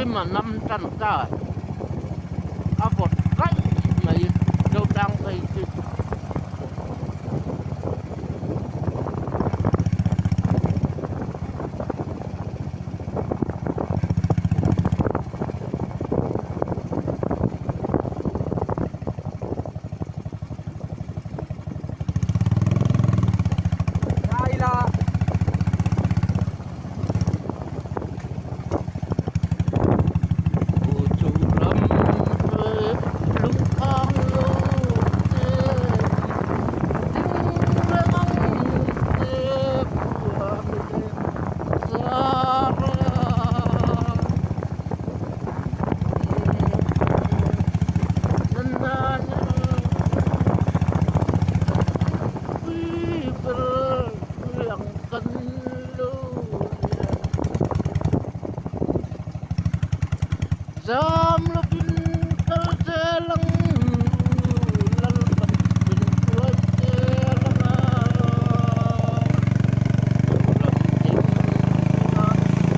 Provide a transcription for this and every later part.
Rim a nam tan ta a vawt raih mai Zotlang phei chu. Zam lovin kal zel ang Lalpan min hruai zel ang a Ram engkima kal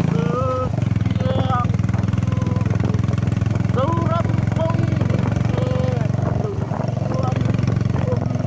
chiang chu Zoram kawng te lo chuan awm lo.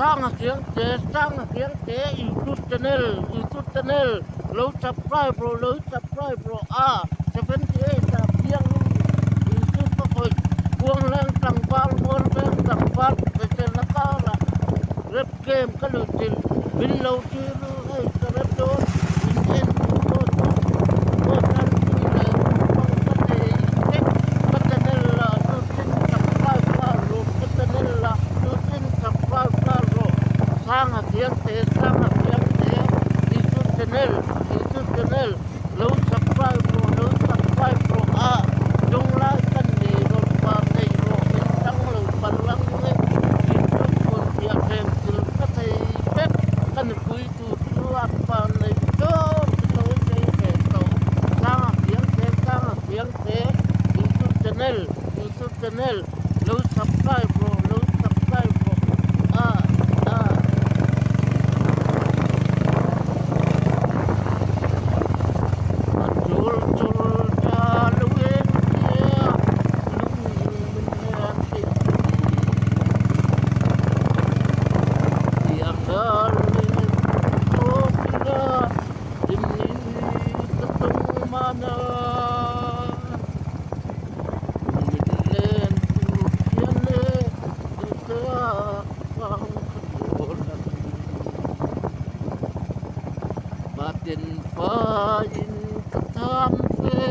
Sanga Khiangte Sanga Khiangte YouTube channel YouTube channel lo subscribe rawh lo subscribe rawh a 78 ah piang YouTube a khawih Buanghleng tlangval Mualveng tlangval hrisel a karah rep game ka lut chin min lo tir u hei ka rep dawn min en duh pawh chu pawh tan pui leh hmang ka nei vek ka channel lah chu tin subscribe nghal rawh ka channel lah chu tin subscribe nghal rawh Sanga Khiangte Sanga Khiangte YouTube channel YouTube channel lo subscribe rawh lo subscribe rawh a tunglai ka ni rawn pa nei rawh min tang lo palang e YouTube rawn piah reng thil ka thei vek ka nupui tur chu a pa nei tawp ka sawi thei ve tawh Sanga Khiangte Sanga Khiangte YouTube channel YouTube channel lo subscribe rawh lo subscribe rawh a a. A chul chul ta lo em kia lung min hnen thei ti ang ngal lên khawp ila din ni ka tung mana. Min len tur hian le duhte a vang kha dawn a ni. Baten faiin ka tham ve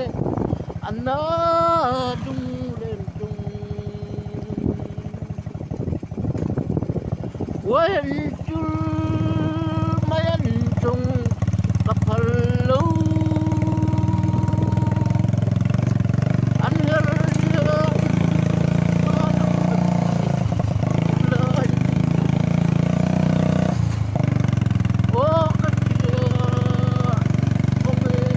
a na lung len tung. Uain chul mai an chung ka phal lo. An her Aw ka tia kawng e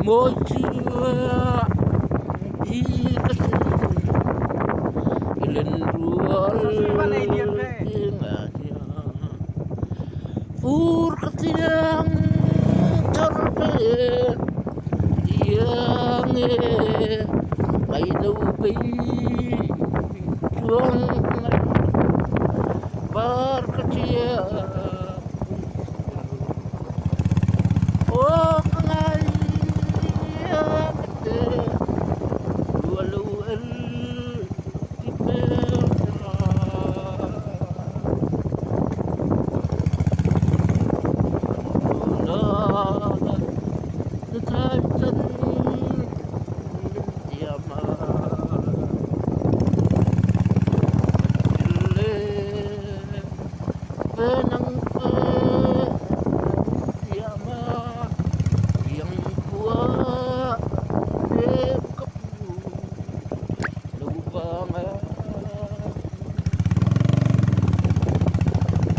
Mawi chua hi ka sin i len rual tinga Fur ka tiang thar te iang e mai no bei chuang mai par ka tiang Aw ka ngai ka te lua lo el ti hmel ta. Na thai chan min tiam a le ve nang ve tiam a riang khua em ka pu lo vang a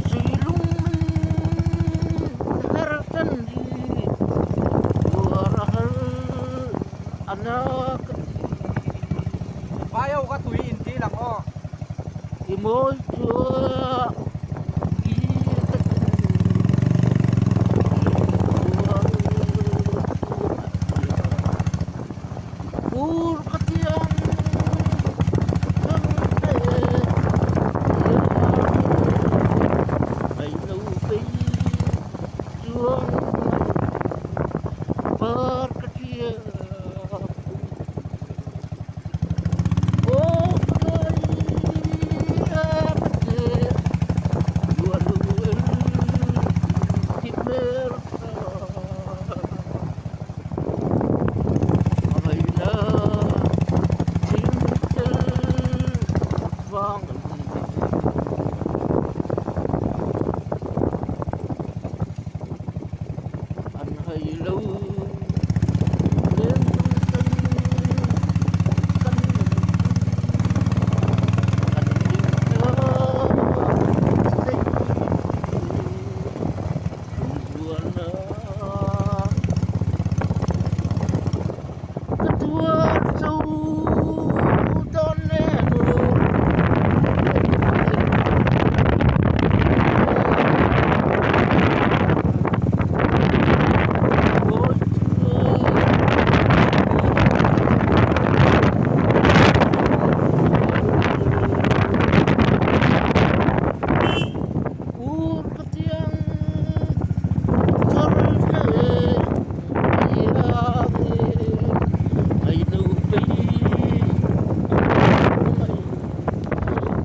Silung min her san hi tuar a har a na ka ti. Vai ho ka tui in dil ang aw. I mawi chua i ka ti. Fur ka tiang thangte Ngailo bei chuang par ka tia Aw ka ngai a ka che Lua lu el ti hmel ta. Hmangaihna thim tel vang a ni. An hai lo leng tung tan kan kan ding ta sei Ka tuar cho dawn e maw. Ur ka tiang thar te iangin ngaihno pei mai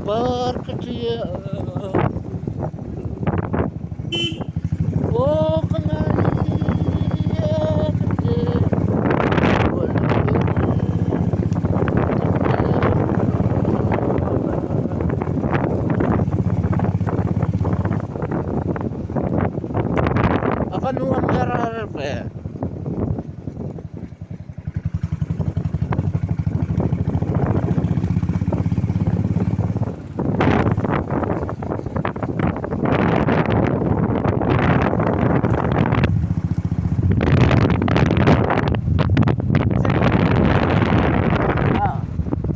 par ka tia aw ka ngai ka che bual A va nuam ber ve.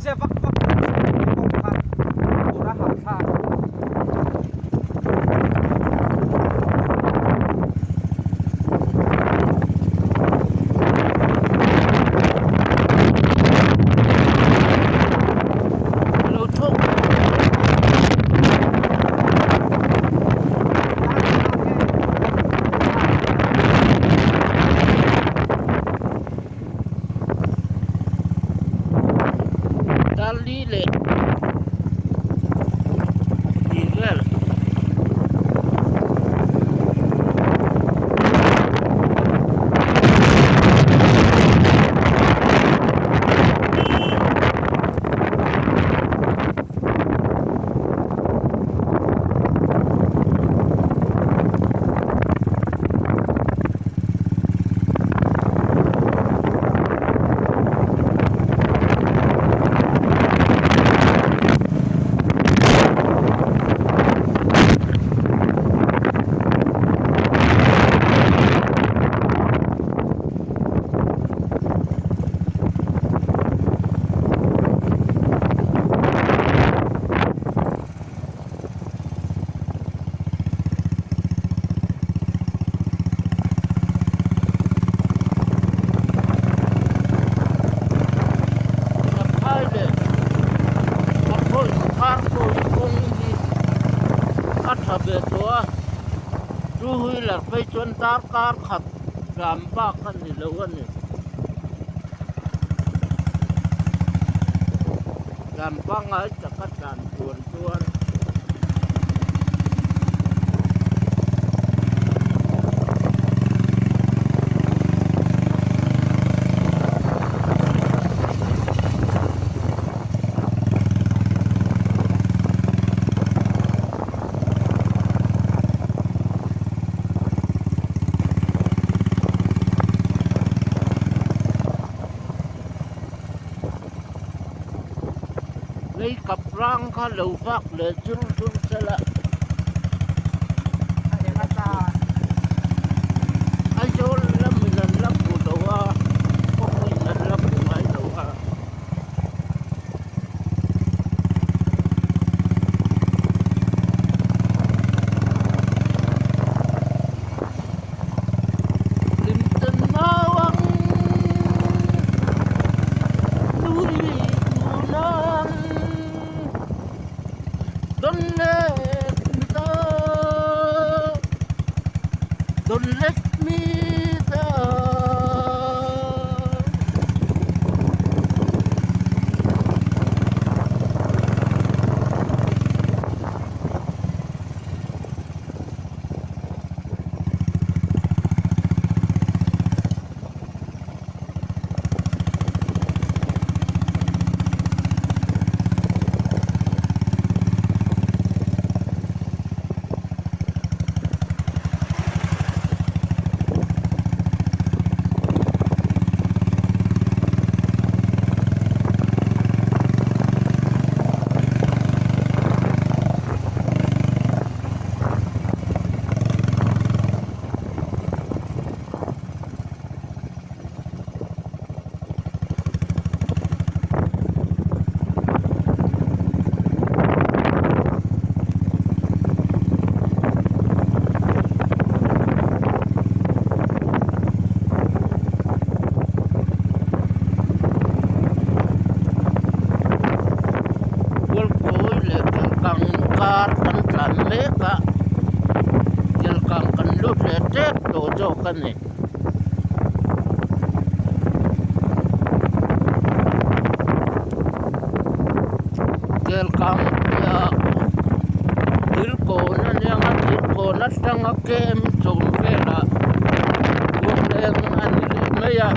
Che vak vak lo chu ni bawk kha tur a hahthlak. Lungler phei chuan darkar khat tlan bak a ni lo a ni. Tlan pangngai taka tlan chuan chuan. Lei kap rang kha lo vak leh chur chur sela. Aizawl lamin an la hmu lo a, khawpuiin an la hmu ngai lo a. Hlimten nau ang nui tun ang Don't let me down Don't let me down. Kualkawi leh Kelkang inkar kan tlan mek a, Kelkang kan lut leh tep tawh zawk a ni. Kelkang piah thil kawn a nia nga thil kawn atanga kem chawm velah kawng leng a ni leh mai a.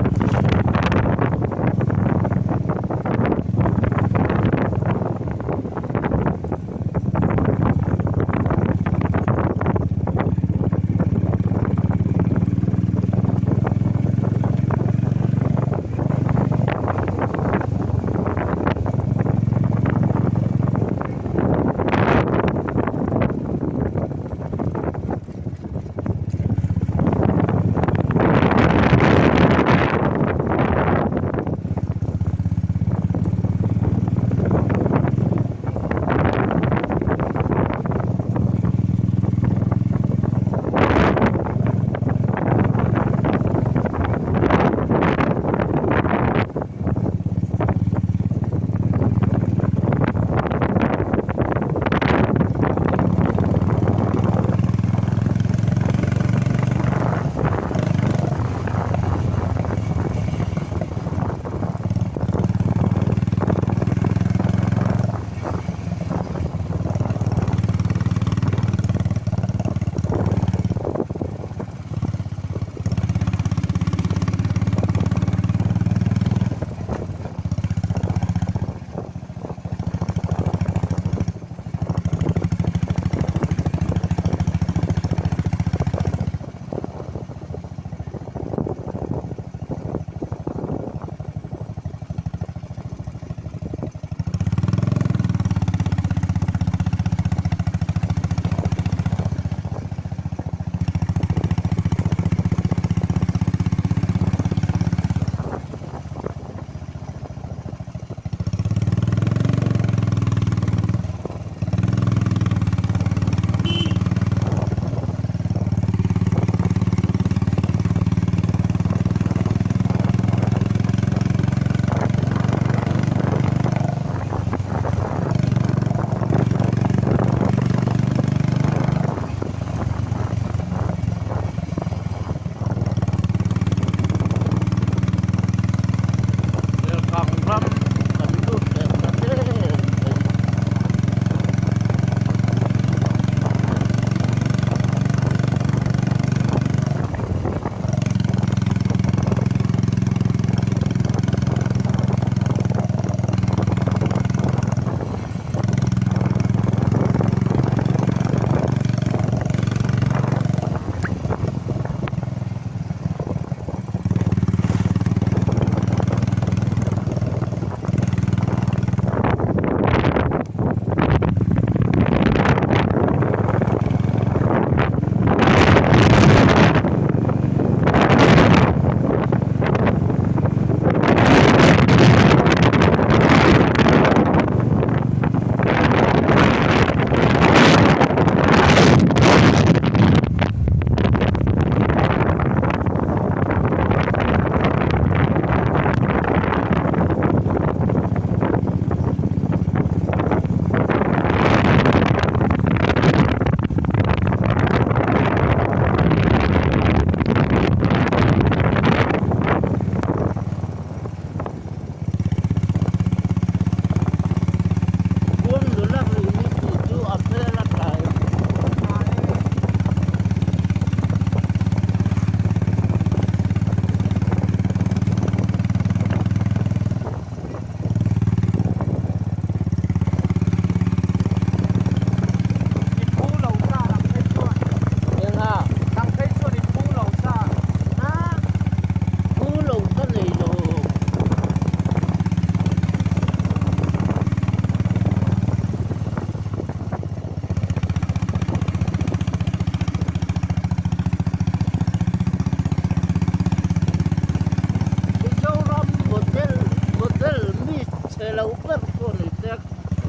Chhe lo ber pawh ni se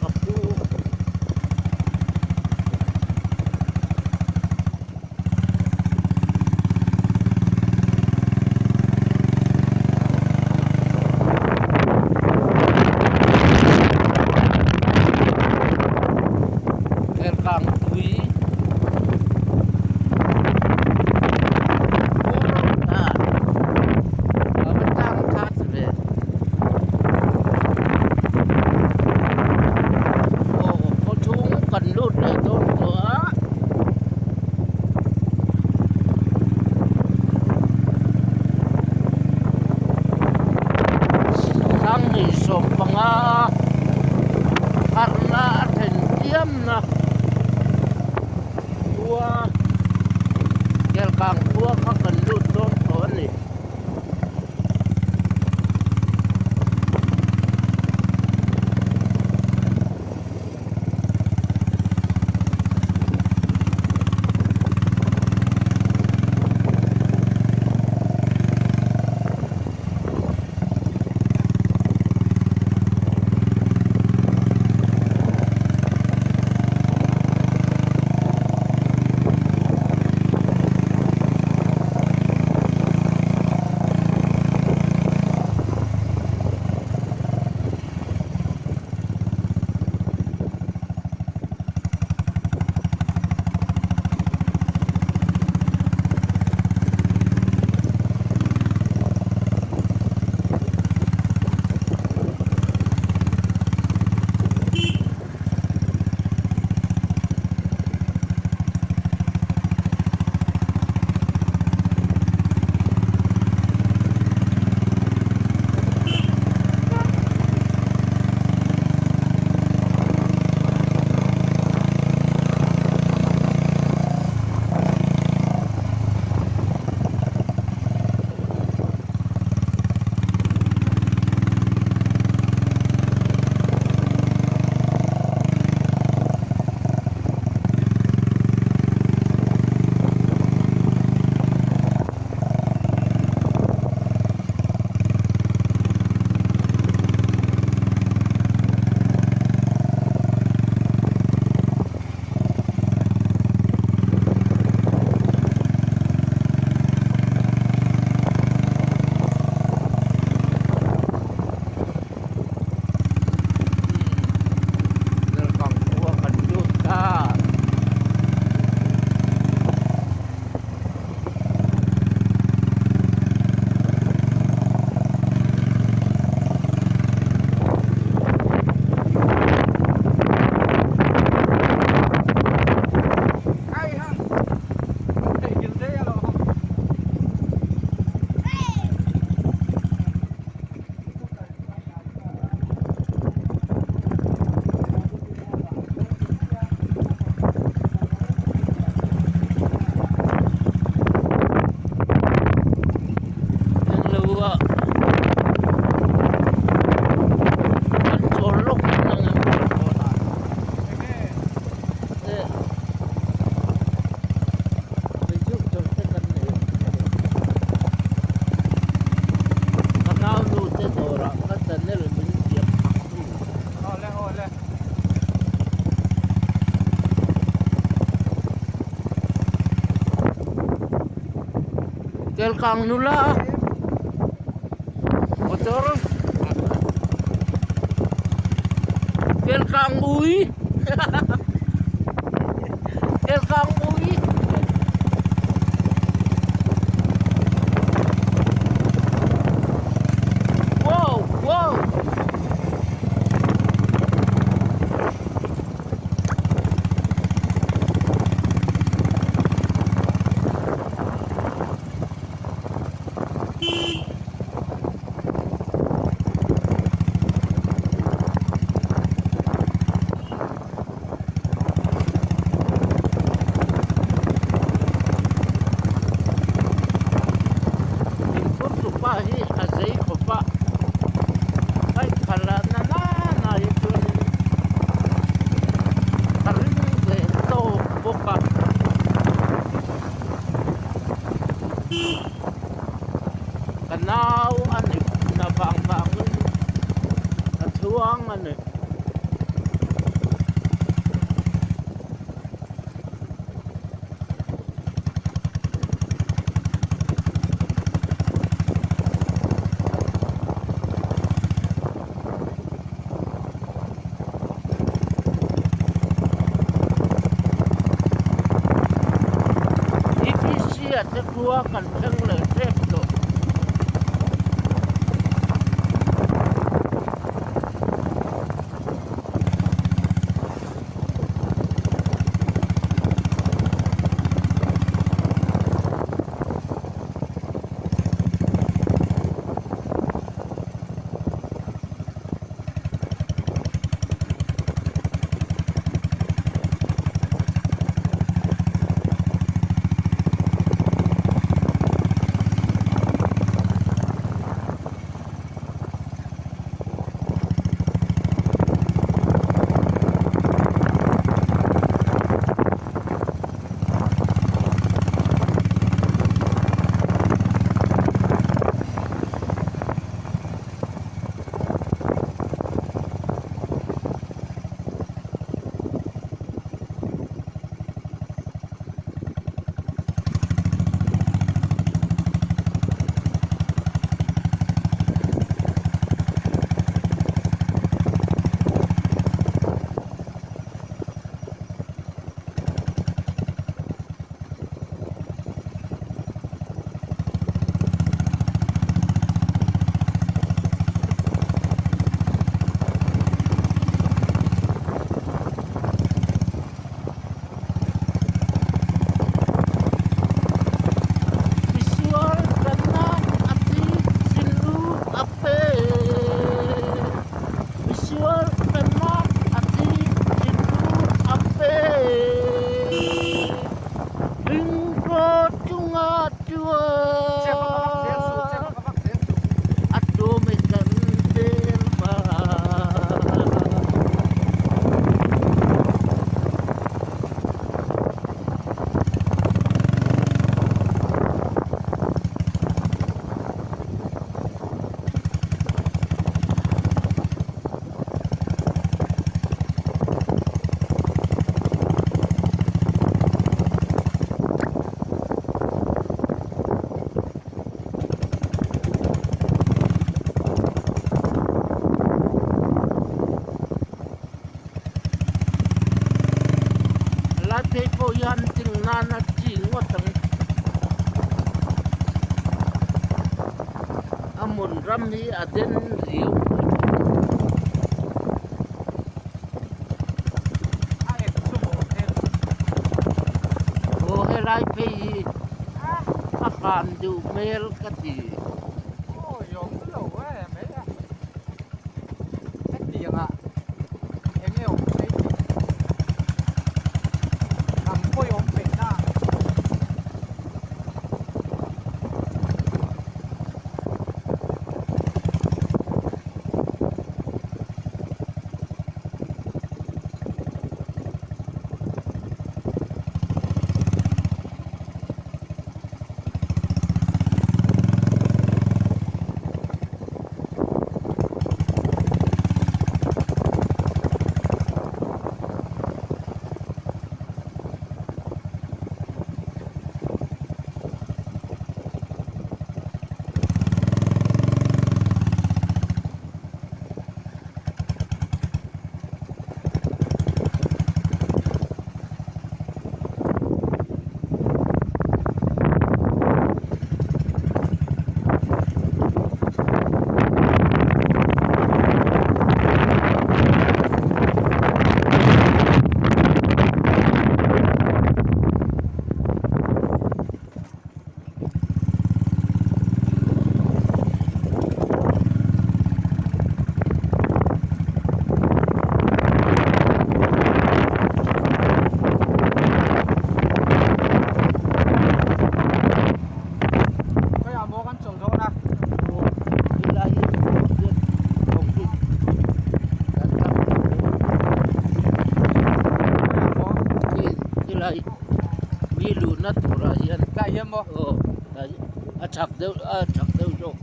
ka phu. Kelkang tui a va tang khat ve. Aw khaw chhung kan lut leh dawn tawh a. Sanghnih 15 harhna a thlen chiamna khua Kelkang khua kha kan lut dawn tawh a ni. Kelkang khua kan lut ta. Englo ah an chawl lawk ang Ka nau nu te dawrah ka channel min siam phak tu. Awle awle. Kelkang nula motor Kelkang ui Kelkang ui Wow wow. Inphur tupa hi a zei khawp a, bike khalh ah na nana hi chuanin a ring ve tawk bawk a. Ka nau a ni na vang vangin a. chhuang a ni. EPC a te khua kan thleng leh tep tawh. Misual tlanna a ti sinlu a pe. Misual tlanna a ti sinlu a pe. Ringro chunga chuan a tum i kan tel vang. Lai phei pawh hian ding nana chi ngawt ang. A hmun ram hi a den riau. Aw helai phei hi a kan duh hmel ka ti. Mi luhna turah hian aw a chhak deuh a chhak deuh zawk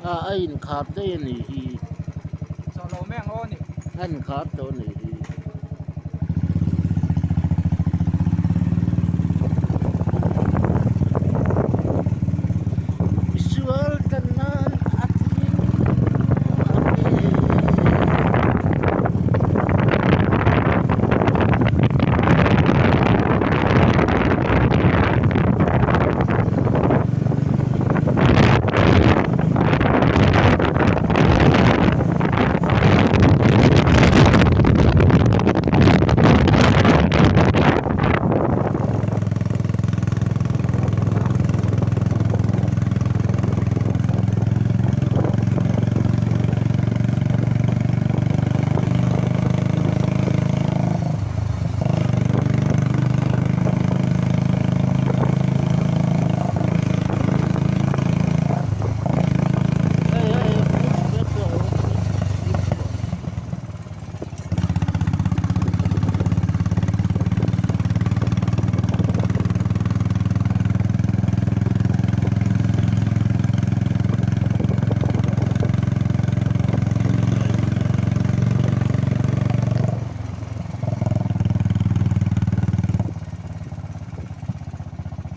aw. A a inkhar daih a nih hi. Chawh lo mai ang aw ni. A inkhar tawh a nih hi. Misual tan nan a tling a pe.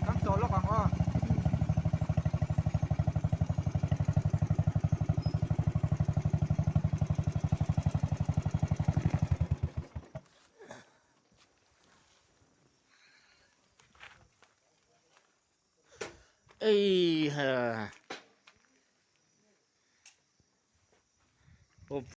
Kan chawl lawk ang aw. Ei ha.